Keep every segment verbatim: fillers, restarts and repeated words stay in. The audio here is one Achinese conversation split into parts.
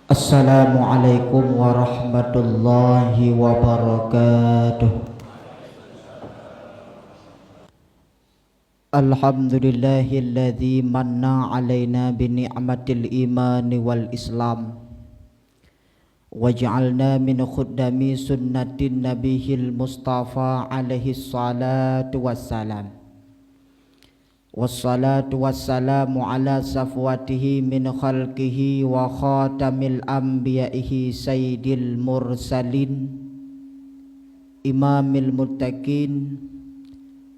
Assalamualaikum warahmatullahi wabarakatuh. Alhamdulillahilladzi manna alaina bi ni'matil imani wal islam, waj'alna min khuddami sunnatin nabihil mustafa alaihi salatu wassalam. Wassalatu wassalamu ala safwatihi min khalqihi wa khatamil anbiyaihi sayyidil mursalin, imamil muttaqin,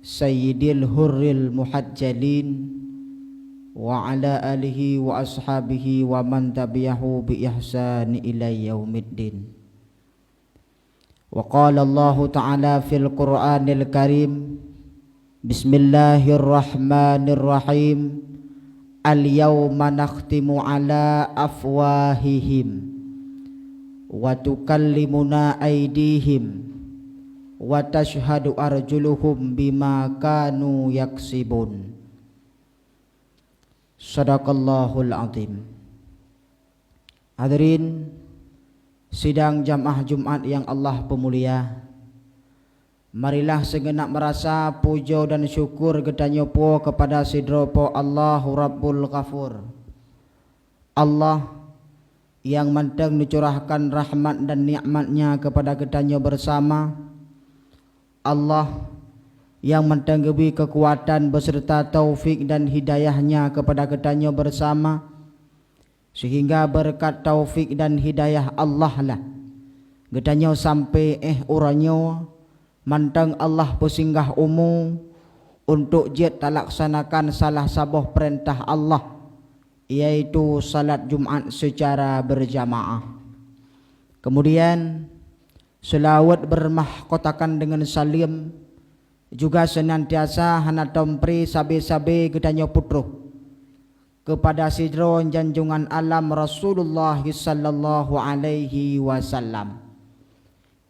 sayyidil hurril muhajjalin, wa ala alihi wa ashabihi wa man tabi'ahu bi ihsan ila yaumiddin. Wa qala Allahu ta'ala fil Qur'anil Karim, Bismillahirrahmanirrahim. Al-yauma nakhtimu ala afwahihim wa tukallimuna aidihim wa tashhadu arjuluhum bima kanu yaksibun. Sadaqallahul azim. Hadirin sidang jamaah Jumat yang Allah peumulia, marilah segenap meurasa pujoe dan syukur geutanyoe po keupada sidroe Po Allahu Rabbul Ghafur. Allah nyang mantong neucurahkan rahmat dan nikmat-Nya keupada geutanyoe beusama. Allah nyang mantong geubri keukuatan beuseureuta taufik dan hidayah-Nya keupada geutanyoe beusama, seuhingga beureukat taufik dan hidayah Allah lah geutanyoe sampai éh uroe nyoe mantong Allah peusinggah umu untuk jeuet talaksanakan salah saboh peurintah Allah, yaitu salat Jumat seucara beurjamaah. Keumudian, seulaweuet beureuhmah kotakan deungon saleuem juga seunantiasa hana tom pri sabe-sabe geutanyoe peutroh keupada sidroe janjungan alam Rasulullah sallallahu alaihi wasallam,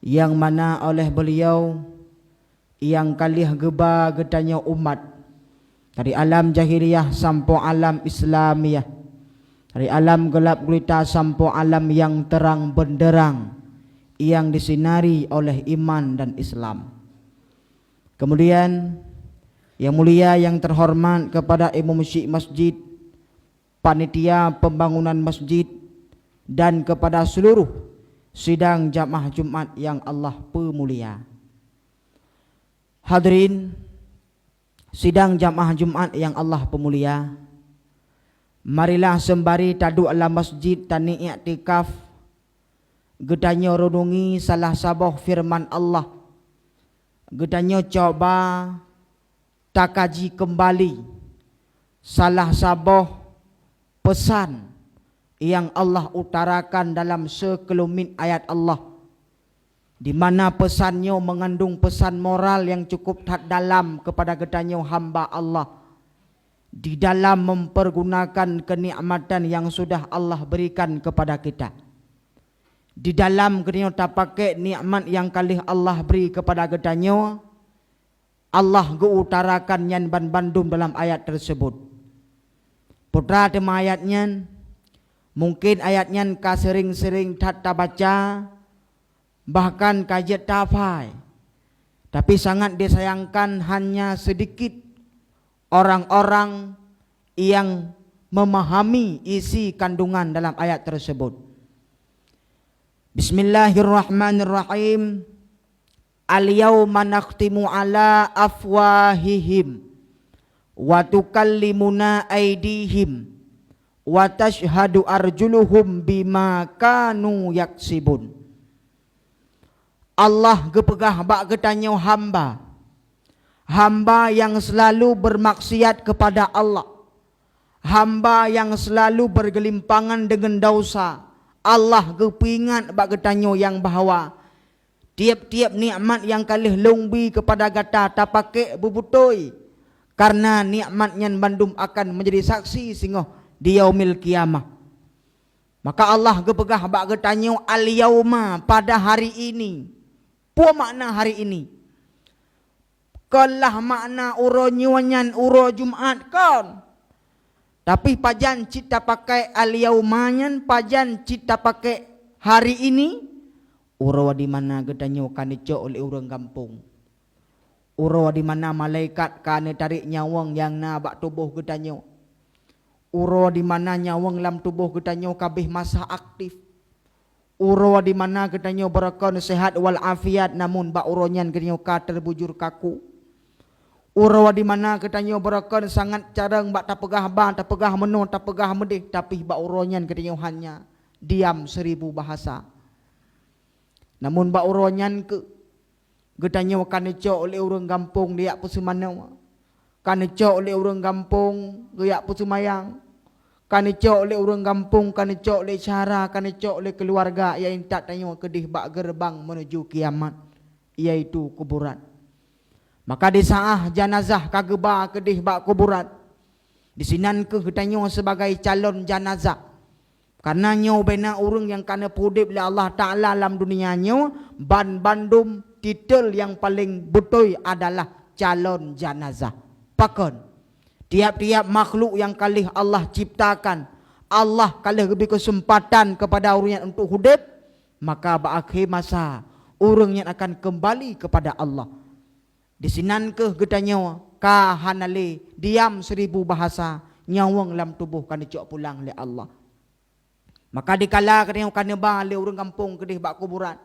nyang mana oleh beuliau nyang ka lheueh geuba geutanyoe umat, dari alam jahiliyah sampoe alam Islamiyah, dari alam geulab gulita sampoe alam nyang teurang beunderang, nyang disinari oleh iman dan Islam. Keumudian, nyang mulia nyang teuhoreumat keupada Imum Syik Masjid, panitia peumbangunan masjid, dan keupada seuluruh sidang jamaah Jumat nyang Allah peumulia. Hadirin sidang jamaah Jumat nyang Allah peumulia, marilah seumbari taduek lam masjid tani-iktikaf, geutanyoe reunungi salah saboh feureuman Allah. Geutanyoe cuba takaji keumbali salah saboh peusan nyang Allah utarakan dalam seukeulumit ayat Allah, di mana peusan nyoe meungandong peusan moral nyang cukup that dalam keupada geutanyoe hamba Allah di dalam mempergunakan kenikmatan yang sudah Allah berikan kepada kita. Di dalam geutanyoe tapakék nikmat nyang ka lheueh Allah bri keupada geutanyoe, Allah geuutarakan nyan banbandum dalam ayat tersebut. Peue teuma ayat nyan? Mungkin ayat nyan ka seuring-seuring that tabaca, bahkan ka jeuet tahafai. Tapi sangat disayangkan hanya sedikit orang-orang yang memahami isi kandungan dalam ayat tersebut. Bismillahirrahmanirrahim. Al-yauma nakhtimu ala afwahihim wa tukallimuna aidihim wa tashhadu arjuluhum bima kanu yaksibun. Allah geupeugah bak geutanyoe hamba, hamba nyang seulalu beurmaksiat keupada Allah, hamba nyang seulalu beurgeulimpangan deungon desya, Allah geupeuingat bak geutanyoe nyang bahwa tieb-tieb nikmat nyang ka lheueh Lôn bri keupada gata tapakék beubeutôi, kareuna nikmat nyan bandum akan meujadi saksi singoh di Yaumil Qiyamah. Maka Allah geupeugah bak geutanyoe, "Al-yauma," pada hari ini. Peue makna hari ini? Kon lah makna uroe nyoe nyan uroe Jumat, kon. Tapi pajan cit tapakai al-yauma nyan, pajan cit tapakai hari ini, uroe di mana geutanyoe ka neucok lé ureuëng gampông. Uroe di mana malaikat ka neutarek nyawöng nyang na bak tuboh geutanyoe. Uroe di mana nyawöng lam tuboh geutanyoe ka abéh masa aktif. Uroe di mana geutanyoe beureukan seuhat wal afiat, namun bak uroe nyan geutanyoe ka teubujur kaku. Uroe di mana geutanyoe beureukan sangat carông bak tapeugah ba, tapeugah meunoe, tapeugah meudéh, tapi bak uroe nyan geutanyoe hanya diam seribu bahasa. Namun bak uroe nyan keuh geutanyoe ka neucok lé ureuëng gampông geujak peuseumanoe, ka neucok lé ureuëng gampông geujak peuseumayang, ka neucok lé ureuëng gampông, ka neucok lé syedara, ka neucok lé keuluwarga, nyang intat tanyoe keudéh bak geureubang meunuju kiamat, yaitu kuburan. Maka di saát janazah ka geuba keudéh bak kuburan, disinan keuh geutanyoe sibagai calon janazah. Kareuna nyoe bubena ureuëng nyang ka neupeuudeb lé Allah Ta'ala lam dunia nyoe, ban bandum titel nyang paleng beutôi adalah calon janazah. Pakon? Tiap-tiap makhluk nyang ka lheueh Allah ciptakan, Allah ka lheueh geubri keuseumpatan keupada ureuëng nyan untuk udeb, maka bak akhé masa, ureuëng nyan akan keumbali keupada Allah. Disinan keuh geutanyoe ka hana lé diam seribu bahasa, nyawöng lam tuboh ka neucok pulang lé Allah. Maka dikala geutanyoe ka neuba lé ureuëng gampông keudéh bak kuburan,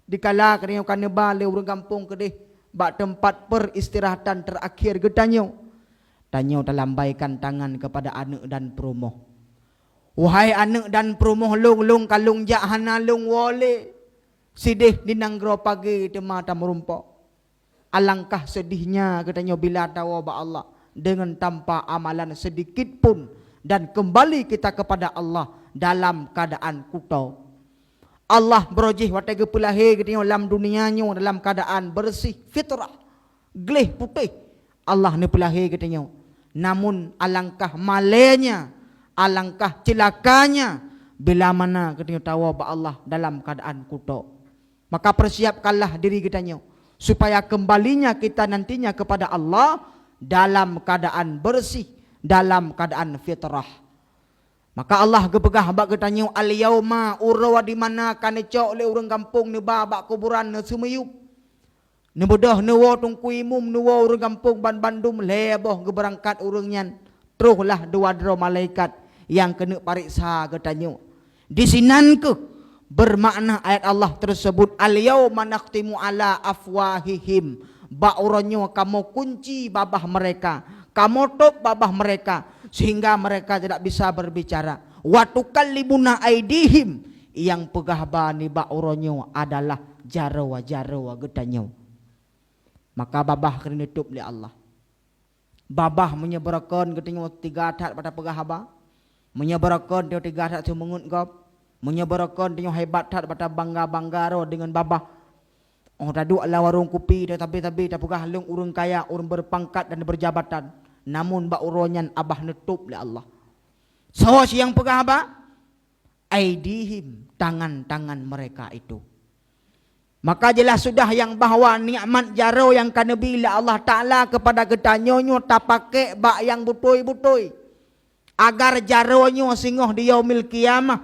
dikala geutanyoe ka neuba lé ureuëng gampông keudéh bak teumpat peuristirahatan teurakhir geutanyoe, tanyoe talambaikan tangan keupada aneuëk dan peurumoh. Wahai aneuëk dan peurumoh lôn, lôn ka lôn jak hana lôn woe lé. Sidéh di nanggroe pagée teuma tameurumpok. Alangkah seudihnya geutanyoe bila tawoe bak Allah deungon tanpa amalan seudikit pun, dan keumbali kita keupada Allah dalam keuadaan kuto. Allah baroe jih watée geupeulahé geutanyoe lam dunia nyoe dalam keuadaan beureuséh fitrah, gleh putéh. Allah neupeulahé geutanyoe. Namun alangkah malainya, alangkah ceulakanya bila mana geutanyoe tawoe bak Allah dalam keuadaan kuto. Maka persiapkanlah diri geutanyoe, supaya kembalinya kita nantinya kepada Allah dalam keadaan bersih, dalam keadaan fitrah. Maka Allah geupeugah bak geutanyoe, "Al-yauma", uroe di mana ka neucok lé ureuëng gampông neuba bak kuburan neuseumiyueb. Neubeudôh neuwoe teungku imum, neuwoe ureuëng gampông banmandum lhée boh geubeurangkat ureuëng nyan. Troh lah dua droe malaikat nyang keuneuk pareksa geutanyoe. Disinan kheueh beumakna ayat Allah teuseubut, "Al-yauma nakhtimu ala afwahihim." Bak uroe nyoe kamoe kunci babah meureka, kamoe tôb babah meureka, seuhingga meureka tidak bisa berbicara. "Wa tukallimuna aidihim," nyang peugah ba nibak uroe nyoe adalah jaroe-jaroe geutanyoe. Maka babah keuneuk neutôb lé Allah. Babah meunyoe beureukan geutanyoe teuga that bak tapeugah haba, meunyoe beureukan tanyoe teuga that seumeungeut gob, meunyoe beureukan tanyoe hebat that bak tabangga-bangga droe deungon babah. Óh taduek lam warông kupi, tabi-tabi tapeugah lôn ureuëng kaya, ureuëng beurpangkat dan beurjabatan, namun bak uroe nyan babah neutôb lé Allah. Soe nyang peugah haba? Aidihim, tangan-tangan mereka itu. Maka jeulaih sudah nyang bahwa nikmat jaroe nyang ka neubi lé Allah Ta'ala keupada geutanyoe nyoe tapakék bak nyang beutôi-beutôi, agar jaroe nyoe singoh di Yaumil Qiyamah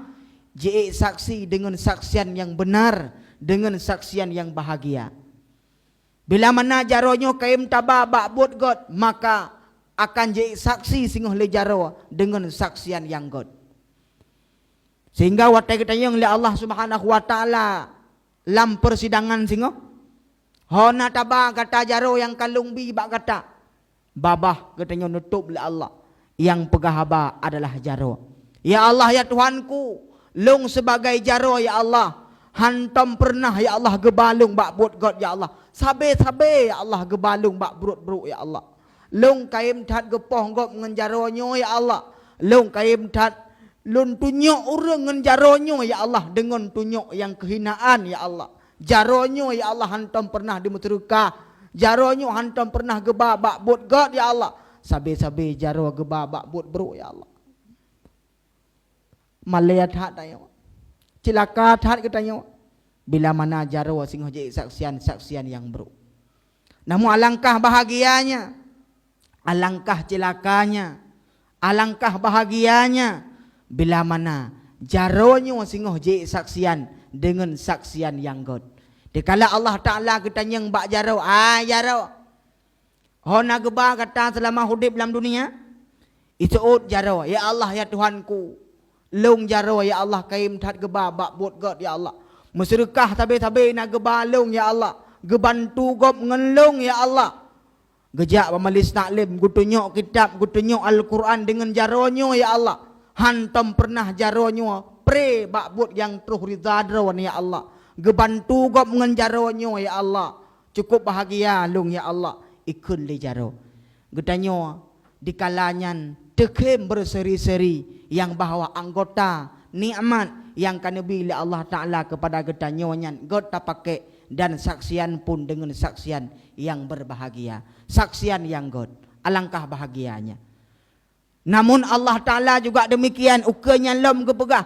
jiék saksi deungon saksian nyang beunar, deungon saksian nyang bahagia. Bila mana jaroe nyoe kayém taba bak buet gét, maka akan jiék saksi singoh lé jaroe deungon saksian nyang gét. Sehingga watée geutanyong lé Allah Subhanahu wa Ta'ala lam peusidangan singoh, "Hana taba gata jaroe nyang ka lôn bi bak gata?" Babah geutanyoe neutôb lé Allah, nyang peugah haba adalah jaroe. "Ya Allah, ya Tuhanku, lôn sibagai jaroe, ya Allah, hántom peureunah, ya Allah, geuba lôn bak buet gét, ya Allah. Sabe-sabe, ya Allah, geuba lôn bak buet brôk, ya Allah. Lôn kayém that geupoh gob ngon jaroe nyoe, ya Allah. Lôn kayém that lôn tunyok ureuëng ngon jaroe nyoe, ya Allah, deungon tunyok nyang keuhinaan, ya Allah. Jaroe nyoe, ya Allah, hántom peureunah dimeuseudeukah. Jaroe nyoe hántom peureunah geuba bak buet gét, ya Allah. Sabe-sabe jaroe geuba bak buet brôk, ya Allah." Malée that tanyoe. Ceulaka that geutanyoe. Bila mana jaroe singoh jiék saksian-saksian nyang brôk. Namun alangkah bahagianya, alangkah ceulakanya, Alangkah bahagianya bila mana jaroe nyoe singoh jiék saksian deungon saksian nyang gét. Dikala Allah Taala geutanyong bak jaroe, "Hai jaroe, ho na geuba gata seulama udeb lam dunia?" Iseuôt jaroe, "Ya Allah, ya Tuhanku, lôn jaroe, ya Allah, kayém that geuba bak buet gét, ya Allah. Meuseudeukah sabe-sabe na geuba lôn, ya Allah. Geubantu gob ngon lôn, ya Allah." Geujak bak majlis taklim, geutunyok kitab, geutunyok Al-Quran deungon jaroe nyoe, ya Allah. Hantom peureunah jaroe nyoe pré bak buet nyang troh rida Droe, ya Allah. Geubantu gob ngon jaroe nyoe, ya Allah. Cukup bahagia lôn, ya Allah, ikheun lé jaroe. Geutanyoe dikala nyan teukhém berseri-seri nyang bahwa anggota nikmat nyang ka neubi lé Allah Taala keupada geutanyoe nyan gét tapakék dan saksian pun deungon saksian nyang berbahagia, saksian nyang gét. Alangkah bahagianya! Namun Allah Taala juga demikian ukeue nyan lom geupeugah,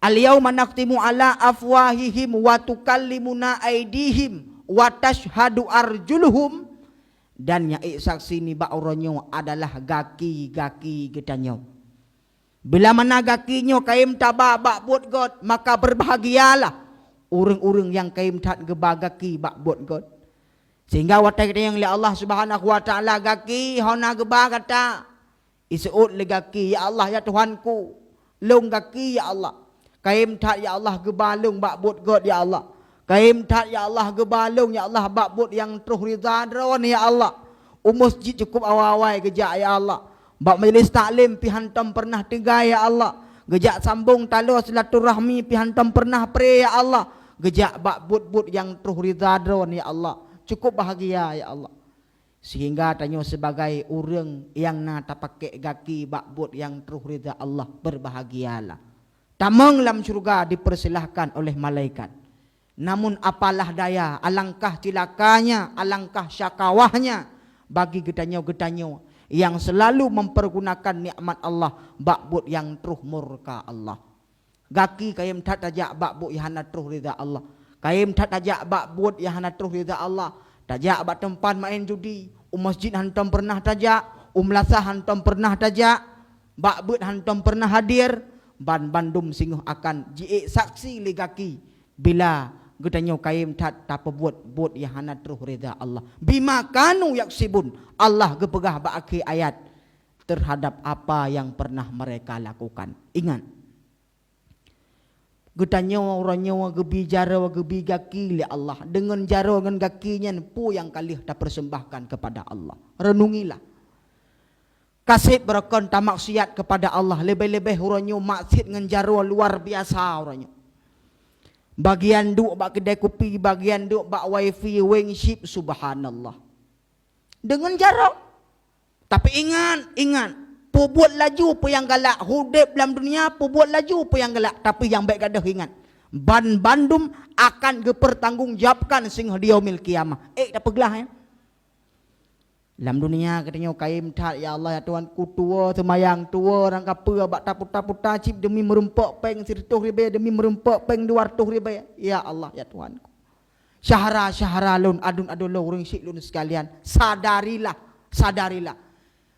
"Al-yauma nakhtimu ala afwahihim wa tukallimuna aidihim wa tashhadu arjuluhum." Dan nyang ék saksi nibak uroe nyoe adalah gaki-gaki geutanyoe. Bila mana gaki nyoe kayém taba bak buet gét, maka berbahagialah ureuëng-ureuëng nyang kayém that geuba gaki bak buet gét. Sehingga watée geutanyong lé Allah Subhanahu wa Taala, "Gaki, ho na geuba gata?" Iseuôt lé gaki, "Ya Allah, ya Tuhanku, lôn gaki, ya Allah. Kayém that, ya Allah, geuba lôn bak buet gét, ya Allah. Kayém that, ya Allah, geuba lôn, ya Allah, bak buet nyang troh rida Droe, ya Allah. U meuseujid cukup awai-awai geujak, ya Allah. Bak majlis taklim pih hantom peureunah tinggai, ya Allah. Geujak sambong taloe silaturahmi pih hantom peureunah pré, ya Allah. Geujak bak buet-buet nyang troh rida Droe, ya Allah. Cukup bahagia, ya Allah." Sehingga tanyoe sibagai ureuëng nyang na tapakék gaki bak buet nyang troh rida Allah, berbahagialah. Tamong lam syeuruga dipersilahkan oleh malaikat. Namun apalah daya, alangkah cilakanya, alangkah syakawahnya bagi geutanyoe-geutanyoe nyang seulalu mempergunakan nikmat Allah bak buet nyang troh murka Allah. Gaki kayém that tajak bak buet nyang hana troh rida Allah. Kayém that tajak bak buet nyang hana troh rida Allah. Tajak bak teumpat maén judi, u meuseujid hantom peureunah tajak, u meulasah hantom peureunah tajak, bak beuet hantom peureunah hadir, ban bandum singoh akan jiék saksi lé gaki bila geutanyoe kayém that tapeubuet buet nyang hana troh rida Allah. "Bima kanu yaksibun," Allah geupeugah bak akhé ayat, "terhadap apa yang pernah mereka lakukan." Ingat, geutanyoe uroe nyoe geubi jaroe geubi gaki lé Allah. Deungon jaroe ngon gaki nyan peue nyang ka lheueh tapersembahkan keupada Allah? Reunungilah. Ka seb beureukan tamaksiat keupada Allah, leubeh-leubeh uroe nyoe maksiat ngon jaroe luar biasa uroe nyoe. Bagian duek bak keudai kupi, bagian duek bak wifi, weng chip, subhanallah. Deungon jaroe. Tapi ingat, ingat, peubuet laju peue nyang galak, udeb lam dunia peubuet laju peue nyang galak, tapi nyang bék gadôh ingat, ban bandum akan geupeurtanggong jawabkan singoh di yaumil qiyamah. Ék tapeuglah, ya. Lam dunia geutanyoe kayém that, ya Allah, ya Tuhanku, tuwoe seumayang, tuwoe rangkapeue bak taputa-puta chip demi meurumpok péng sireutoh ribée, demi meurumpok péng dua reutoh ribée. Ya Allah, ya Tuhanku. Syedara-syedara lôn, aduen-aduen lôn, ureuëng syik lôn sekalian, sadarilah, sadarilah.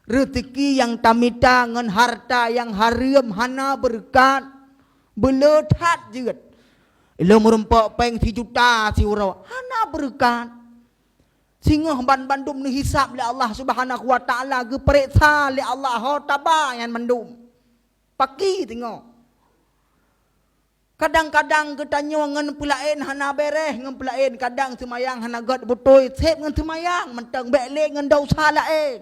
Reuzeki nyang tamita ngon harta nyang hareuem hana beureukat. Beuleu that jeuet. Lôn meurumpok péng sijuta siuroe, hana beureukat. Singoh ban bandum neuhisab lé Allah Subhanahu wa Taala, geupareksa lé Allah ho taba nyan mandum. Paki singoh. Kadang-kadang geutanyoe ngon peulaén hana beres ngon peulaén, kadang seumayang hana gét beutôi, seb ngon seumayang mantong, bék lé ngon desya laén.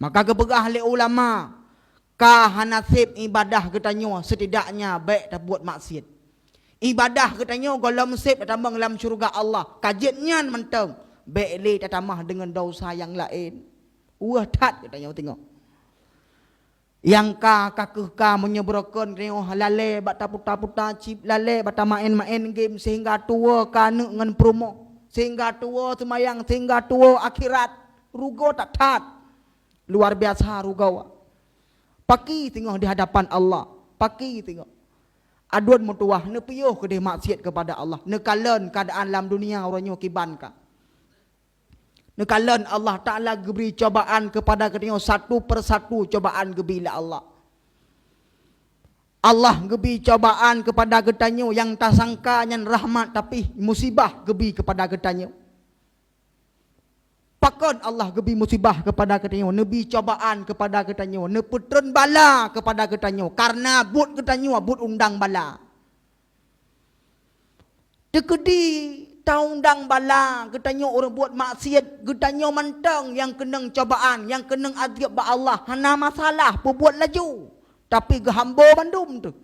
Maka geupeugah lé ulama, ka hana seb ibadah geutanyoe, setidaknya bék tabuet maksiat. Ibadah geutanyoe gohlom seb tatamong lam syeuruga Allah, ka jeuet nyan mantong, bék lé tatamah deungon desya nyang laén. Weueh that geutanyoe teungoh. Nyang ka, ka kheueh ka meunyoe beureukan geutanyoe lalée bak taputa-puta chip, lalée bak tamaén-maén game, sehingga tuwoe ka aneuk ngon peurumoh, sehingga tuwoe seumayang, sehingga tuwoe akhirat. Rugoe that-that. Luar biasa rugoe. Paki singoh di hadapan Allah. Paki singoh. Aduen meutuwah, neupiôh keudeh maksiat keupada Allah. Neukalon keuadaan lam dunia uroe nyoe kiban ka. Neukalon Allah Taala geubri cobaan keupada geutanyoe, satu persatu cobaan geubri lé Allah. Allah geubri cobaan keupada geutanyoe nyang tasangka nyan rahmat, tapi musibah geubri keupada geutanyoe. Pakon Allah geubri musibah keupada geutanyoe, neubri cobaan keupada geutanyoe, neupeutreun bala keupada geutanyoe, kareuna buet geutanyoe buet undang bala. Teukeudi taundang bala geutanyoe ureuëng buet maksiat, geutanyoe mantong nyang keunong cobaan, nyang keunong azeub bak Allah, hana masalah, peubuet laju, tapi geuhambo bandum teuh.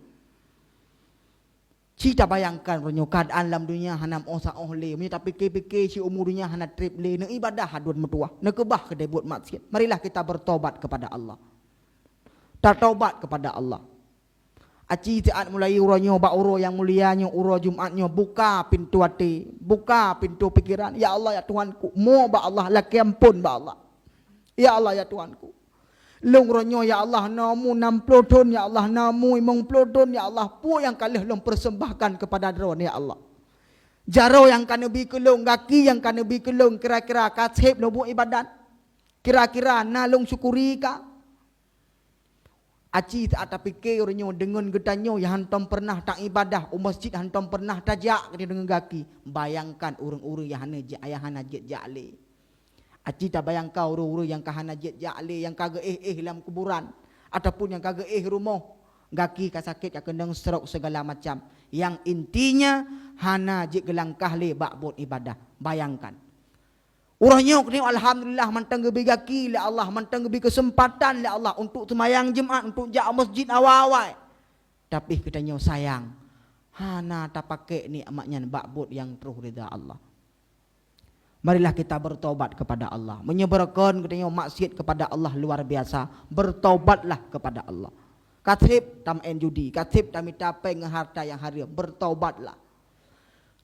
Ci tabayangkan uroe nyoe keuadaan lam dunia hana meuoh saoh lé. Meunyoe tapike-pike siumu dunia hana treb lé, neuibadah haduen meutuwah, neukeubah keudeh buet maksiat. Marilah kita bertobat kepada Allah. Tatobat kepada Allah. Aci siat mulai uroe nyoe bak uroe nyang mulia nyoe, uroe Jumat nyoe, buka pintoe até, buka pintoe pikeran. Ya Allah, ya Tuhanku, mo bak Allah, lakée amphon bak Allah. Ya Allah, ya Tuhanku. Lôn uroe nyoe, ya Allah, na umu nam ploh thon, ya Allah, na umu limong ploh thon, ya Allah, peue nyang ka lheueh lôn persembahkan keupada Droe, ya Allah. Jaroe nyang ka neubi keu lôn, gaki nyang ka neubi keu lôn, kira-kira ka seb lôn buet ibadat? Kira-kira na lôn syukuri ka? Aci taat tapike uroe nyoe deungon geutanyoe nyang hantom peureunah taibadah u masjid, hantom peureunah tajak deungon gaki. Bayangkan ureuëng-ureuëng nyang hana jak, nyang hana jeuet jak lé. Aci tabayangkan ureuëng-ureuëng nyang ka hana jeuet jak lé, nyang ka geuéh-éh lam kuburan, ataupun nyang ka geuéh rumoh, gaki ka sakét, ka keunong stroke segala macam. Nyang intinya hana jeuet geulangkah lé bak buet ibadah. Bayangkan. Uroe nyoe keuneuk alhamdulillah mantong geubri gaki lé Allah, mantong geubri keuseumpatan lé Allah untuk seumayang Jumat, untuk jak masjid awai-awai. Tapi geutanyoe sayang, hana tapakée nikmat nyan bak buet nyang troh ridha Allah. Marilah kita bertobat kepada Allah. Meunyoe beureukan geutanyoe maksiat kepada Allah luar biasa, bertobatlah kepada Allah. Ka seb tameu'en judi, ka seb tamita péng ngon harta nyang hareuem, bertobatlah.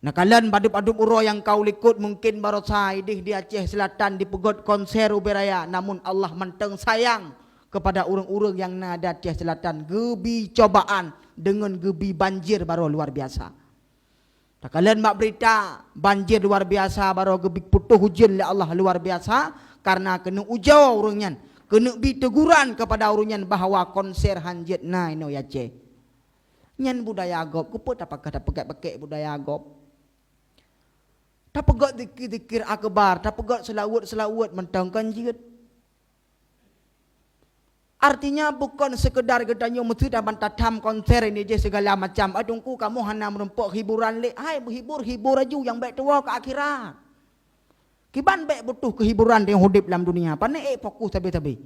Neukalon padub-padub uroe nyang ka u likot, mungken barosa ideh di Aceh Selatan dipeugét konser ubé raya, namun Allah mantong sayang kepada ureuëng-ureuëng nyang na di Aceh Selatan geubri cobaan deungon geubri banjir baroe luar biasa. Takalon bak beurita, banjir luar biasa baroe geubri, putôh ujeuen lé Allah luar biasa, kareuna keuneuk ujoe ureuëng nyan, keuneuk bi teguran keupada ureuëng nyan bahwa konser hán jeuet na inoe Aceh. Nyan budaya gob, keupeue tapakah tapeuget-peuget budaya gob? Tapeugét zikir-zikir akbar, tapeugét seulaweuet-seulaweuet mantong kon jeuet. Artinya bukon seukeudar geutanyoe meuseue taban tatham konser ini jih segala macam. Ai teungku, kamoe hana meurumpok hiburan lé. Hai, beuhibur, hibur aju nyang bék tuwoe keu akhirat. Kiban bék butuh keu hiburan di udeb lam dunia. Pane ék fokus sabe-sabe.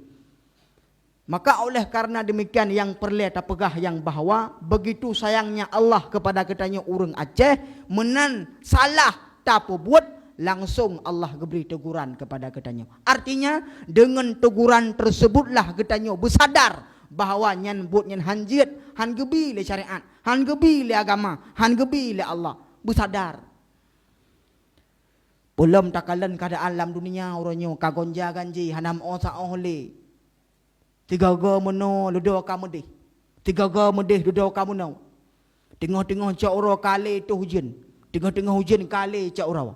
Maka oleh karena demikian nyang peureulée tapeugah nyang bahwa begitu sayangnya Allah kepada geutanyoe ureuëng Aceh, meunan salah tapeubuet, langsong Allah geubri teguran kepada geutanyoe. Artinya, deungon teguran tersebutlah geutanyoe beusadar bahwa nyan buet nyan hán jeuet, hán geubi lé syariat, hán geubi lé agama, hán geubi lé Allah. Beusadar. Peulom takalon keuadaan lam dunia uroe nyoe ka gonja-ganji, hana meuoh saoh lé. Sigoe-goe meunoe, dudoe ka meudeh. Sigoe-goe meudeh, dudoe ka meunoe. Teungoh-teungoh cot uroe ka lé toh ujeuen. Teungoh-teungoh ujeuen ka lé cot uroe.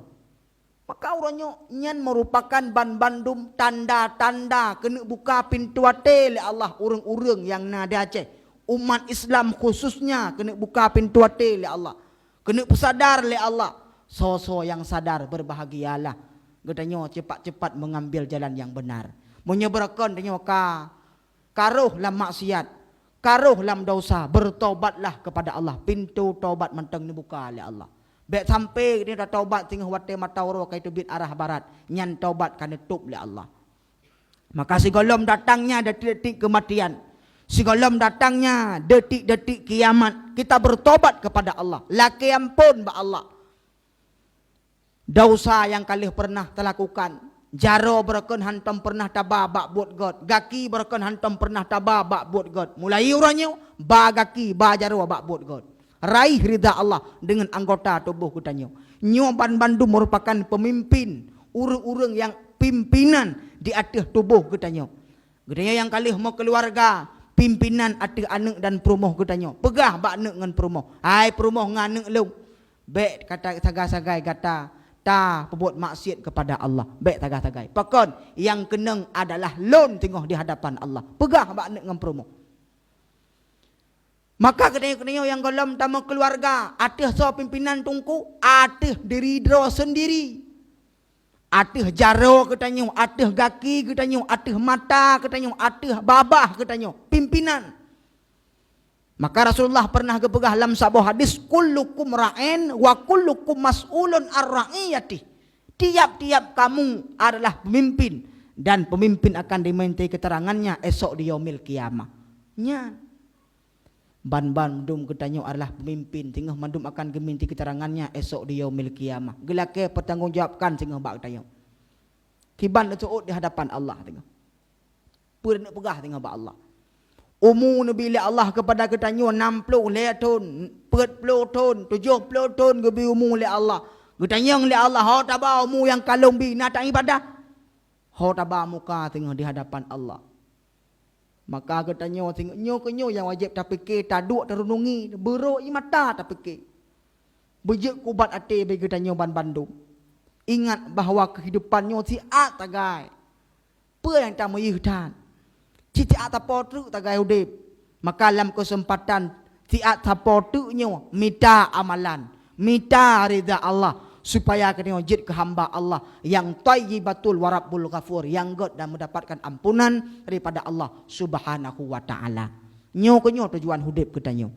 Maka uroe nyoe nyan meurupakan banbandum tanda-tanda keuneuk buka pintoe até lé Allah ureuëng-ureuëng nyang na di Aceh. Umat Islam khususnya keuneuk buka pintoe até lé Allah. Keuneuk peusadar lé Allah. Soe-soe nyang sadar, berbahagialah. Geutanyoe cepat-cepat mengambil jalan yang benar. Meunyoe beureukan tanyoe ka, ka rôh lam maksiat, ka rôh lam dosa, bertobatlah kepada Allah. Pintoe tobat mantong neubuka lé Allah. Bék sampai geutanyoe tatobat singoh watée mata uroe ka teubiet arah barat, nyan tobat ka neutôb lé Allah. Maka sigohlom datangnya detik-detik kematian, sigohlom datangnya detik-detik kiamat, kita bertobat kepada Allah, lakée amphon bak Allah. Dosa nyang ka lheueh peureunah talakukan, jaroe beureukan hantom peureunah taba bak buet gét, gaki beureukan hantom peureunah taba bak buet gét. Mulai uroe nyoe, ba gaki, ba jaroe bak buet gét. Raih ridha Allah deungon anggota tuboh geutanyoe. Nyoe banbandum meurupakan peumimpin, ureuëng-ureuëng nyang pimpinan di ateueh tuboh geutanyoe. Geutanyoe nyang ka lheueh meukeuluwarga, pimpinan ateueh aneuëk dan peurumoh geutanyoe. Peugah bak aneuëk ngon peurumoh, "Hai peurumoh ngon aneuëk lôn, bék gata sagai-sagai gata ta peubuet maksiat kepada Allah. Bék tagah-tagai. Pakon? Nyang keunong adalah lôn teungoh di hadapan Allah. Peugah bak aneuk ngon peurumoh. Maka geutanyoe-geutanyoe nyang gohlom tamong keuluwarga, ateueh soe pimpinan teungku? Ateueh diri droe sendiri. Ateueh jaroe geutanyoe, ateueh gaki geutanyoe, ateueh mata geutanyoe, ateueh babah geutanyoe, pimpinan. Maka Rasulullah pernah geupeugah lam saboh hadis, "Kullukum ra'in wa kullukum mas'ulun ar ra'iyatih." Tiap-tiap kamu adalah pemimpin, dan pemimpin akan diminta keterangannya esok di Yaumil Qiyamah. Nyan. Ban-ban mandum geutanyoe adalah pemimpin, teungoh mandum akan geuminta keterangannya esok di Yaumil Qiyamah. Geulakée pertanggungjawabkan teungoh bak geutanyoe. Kiban seuôt di hadapan Allah teungoh. Peue neupeugah teungoh bak Allah? Umu neubi lé Allah kepada geutanyoe nam ploh lhée thon, peuet ploh thon, tujoh ploh thon geubi umu lé Allah. Geutanyong lé Allah, "Ho taba umu nyang ka lôn bi, na taibadah? Ho taba muka teungoh di hadapan Allah?" Maka geutanyoe singoh nyoe keuh nyoe nyang wajéb tapike, taduek tareunungi, beurok ie mata tapike. Beujeuet kubat até bagi geutanyoe ban bandum. Ingat bahwa keuhidupan nyoe siat tagai. Peue nyang tameuyeue that? Cit siat sapo treuk tagai udeb. Maka lam keuseumpatan siat sapo treuk nyoe mita amalan, mita ridha Allah, supaya geutanyoe jeuet keu hamba Allah nyang thayyibatul wa rabbul ghafur, nyang gét dan meudapatkan ampunan daripada Allah Subhanahu wa Ta'ala. Nyoe keuh nyoe tujuan udeb geutanyoe.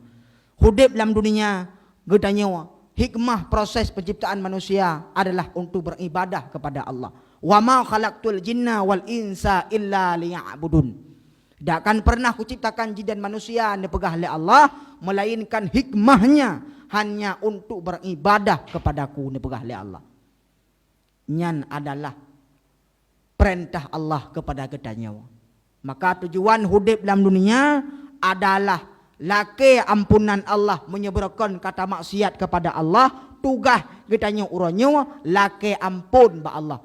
Udeb lam dunia geutanyoe, hikmah proses penciptaan manusia adalah untuk beribadah kepada Allah. "Wa ma khalaqtul jinna wal insa illa liya'budun." Tidak akan pernah kuciptakan jin dan manusia, neupeugah lé Allah, melainkan hikmahnya hanya untuk beribadah kepada-Ku, neupeugah lé Allah. Nyan adalah peurintah Allah kepada geutanyoe. Maka tujuan udeb lam dunia adalah lakée ampunan Allah, meunyoe beureukan ka tamaksiat kepada Allah, tugaih geutanyoe uroe nyoe lakée amphon bak Allah.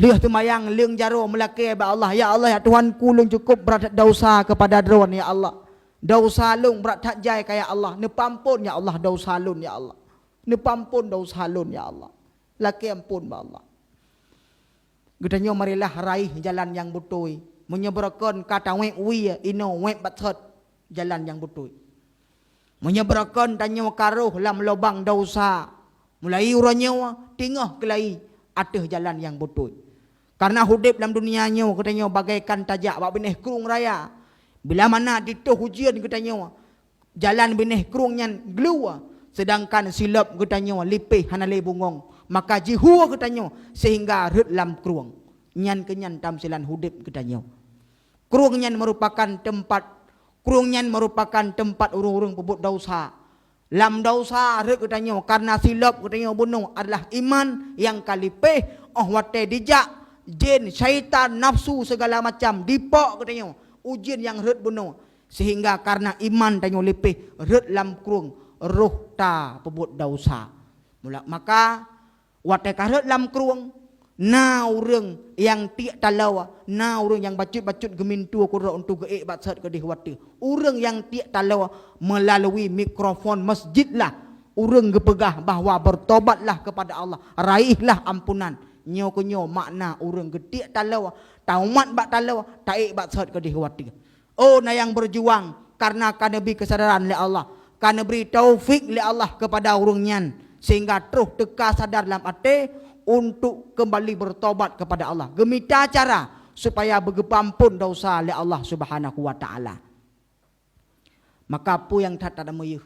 Lheueh seumayang leueng jaroe meulakée bak Allah, "Ya Allah, ya Tuhanku, lôn cukôp brat that desya kepada Droeneuh, ya Allah. Desya lôn brat that jai ka, ya Allah. Neupeuamphon, ya Allah, desya lôn, ya Allah. Neupeuamphon desya lôn, ya Allah." Lakée amphon bak Allah. Geutanyoe marilah raih jalan nyang beutôi. Meunyoe beureukan ka tawéb wie, inoe wéb batsot jalan nyang beutôi. Meunyoe beureukan tanyoe ka rôh lam lubang desya, mulai uroe nyoe teungoh keulai ateueh jalan nyang beutôi. Karena udeb lam dunia nyoe geutanyoe bagaikan tajak bak binéh krueng raya. Bila mana jitoh ujeuen geutanyoe, jalan binéh krueng nyan glue, seudangkan silop geutanyoe lipéh hana lé bungöng, maka jihue geutanyoe sehingga rhot lam krueng. Nyan keuh nyan tamsilan udeb geutanyoe. Krueng nyan meurupakan teumpat, krueng nyan meurupakan teumpat ureuëng-ureuëng peubuet desya. Lam desya rhot geutanyoe karena silop geutanyoe bunoe adalah iman nyang ka lipéh, óh watée dijak jén, syaitan, nafsu, segala macam dipok geutanyoe, ujeuen nyang rhot bunoe. Sehingga karena iman tanyoe lipéh, rhot lam krueng, rôh tapeubuet desya. Mula, maka watée ka rhot lam krueng, na ureuëng nyang tiek taloe, na ureuëng nyang bacut-bacut geumintu keudroe untuk geuék batsot keudeh u ateueh. Ureuëng nyang tiek taloe meulalu mikrofon masjid lah ureuëng geupeugah bahwa bertobatlah kepada Allah, raihlah ampunan. Nyoe keuh nyoe makna ureuëng geutiek taloe, taumat bak taloe, taék batsot keudeh u ateueh. Oh, na nyang berjuang karena ka neubri keusadaran lé Allah, ka neubri taufik lé Allah kepada ureuëng nyan, sehingga troh teuka sadar lam até untuk kembali bertobat kepada Allah, geumita cara supaya beugeupeuamphon desya lé Allah Subhanahu wa Ta'ala. Maka peue nyang that tameuyeuh?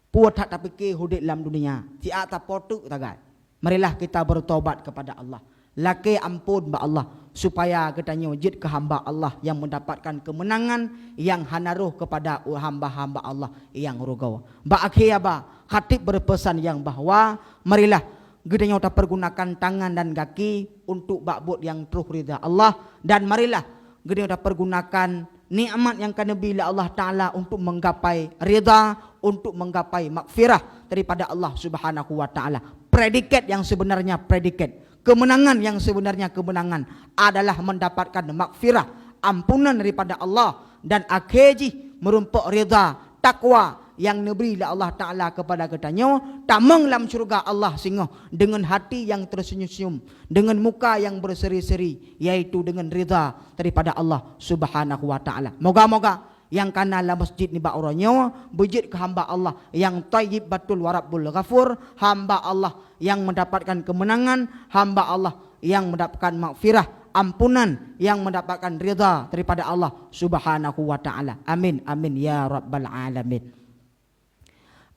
Peue that tapike udeb lam dunia? Siat sapo treuk tagai. Marilah kita bertobat kepada Allah. Lakée amphon bak Allah, supaya geutanyoe jeuet keu hamba Allah nyang mendapatkan keumeunangan nyang hana rhoh kepada hamba-hamba Allah nyang rugoe. Bak akhé haba, khatib berpesan nyang bahwa, marilah geutanyoe tapergunakan tangan dan gaki untuk bak buet nyang troh ridha Allah, dan marilah geutanyoe tapergunakan nikmat nyang ka neubri lé Allah Ta'ala untuk menggapai ridha, untuk menggapai maghfirah daripada Allah Subhanahu wa Ta'ala. Predikat yang sebenarnya predikat, kemenangan yang sebenarnya kemenangan adalah mendapatkan maghfirah, ampunan daripada Allah, dan akhé jih meurumpok ridha, takwa, nyang neubri lé Allah Ta'ala keupada geutanyoe, tamong lam syeuruga Allah singoh deungon hati nyang teuseunyum-seunyum, deungon muka nyang beuseri-seri, yaitu deungon ridha daripada Allah Subhanahu wa Ta'ala. Moga-moga nyang kana lam masjid nibak uroe nyoe beujeuet keu hamba Allah nyang thayyib batul wa rabbul ghafur, hamba Allah nyang mendapatkan kemenangan, hamba Allah nyang mendapatkan maghfirah, ampunan, nyang mendapatkan ridha daripada Allah Subhanahu wa Ta'ala. Amin, amin, ya rabbal alamin.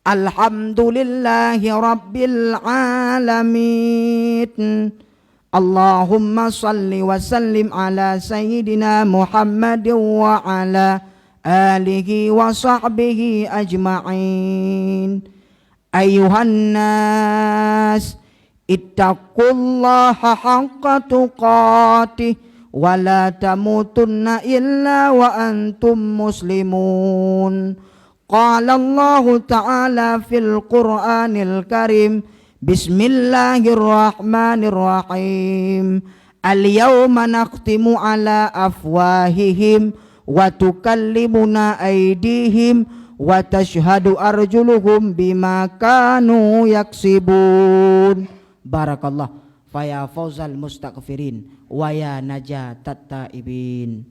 Alhamdulillahi rabbil alamin. Allahumma salli wa sallim ala sayyidina Muhammadin wa ala alihi wa sahbihi ajma'in. Ayuhan nas, ittaqullaha haqqa tuqatih wa la tamutunna illa wa antum muslimun. Qala Allahu Ta'ala fil Qur'anil Karim, Bismillahirrahmanirrahim. Al-yawma nakhtimu ala afwahihim wa tukallimuna aydihim wa tashhadu arjuluhum bima kanu yaksibun. Barakallah. Fa ya fawzal mustaghfirin wa ya najatat taibin.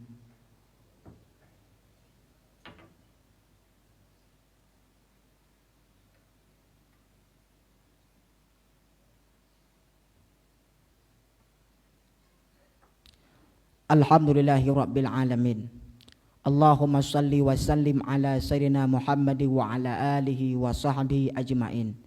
Alhamdulillahi rabbil alamin. Allahumma salli wa sallim ala sayyidina Muhammad wa ala alihi wa sahbihi ajmain.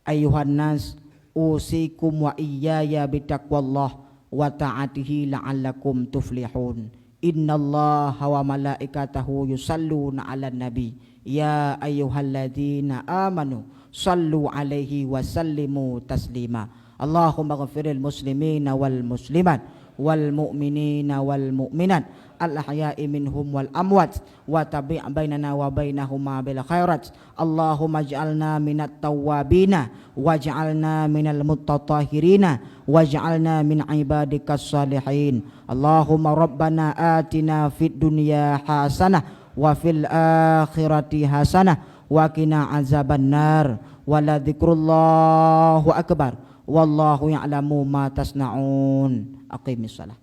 Ayuhan nas, usikum wa iyyaya bitaqwallah wa ta'atihi la'allakum tuflihun. Innallaha wa malaikatahu yusalluna 'alan nabi. Ya ayyuhalladzina amanu sallu 'alaihi wa sallimu taslima. Allahumma ghfiril muslimina wal muslimat wal mu'minina wal mu'minat al ahya'i minhum wal amwat wa tabi' bainana wa bainahuma bil khairat. Allahumma ij'alna minat tawwabina waj'alna minal mutatahhirina waj'alna min ibadikas salihin. Allahumma rabbana atina fid dunya hasanah wa fil akhirati hasanah wa qina azabannar. Wa la dzikrullahi akbar. Wallahu ya'lamu ma tasna'un. Aqimis shalah.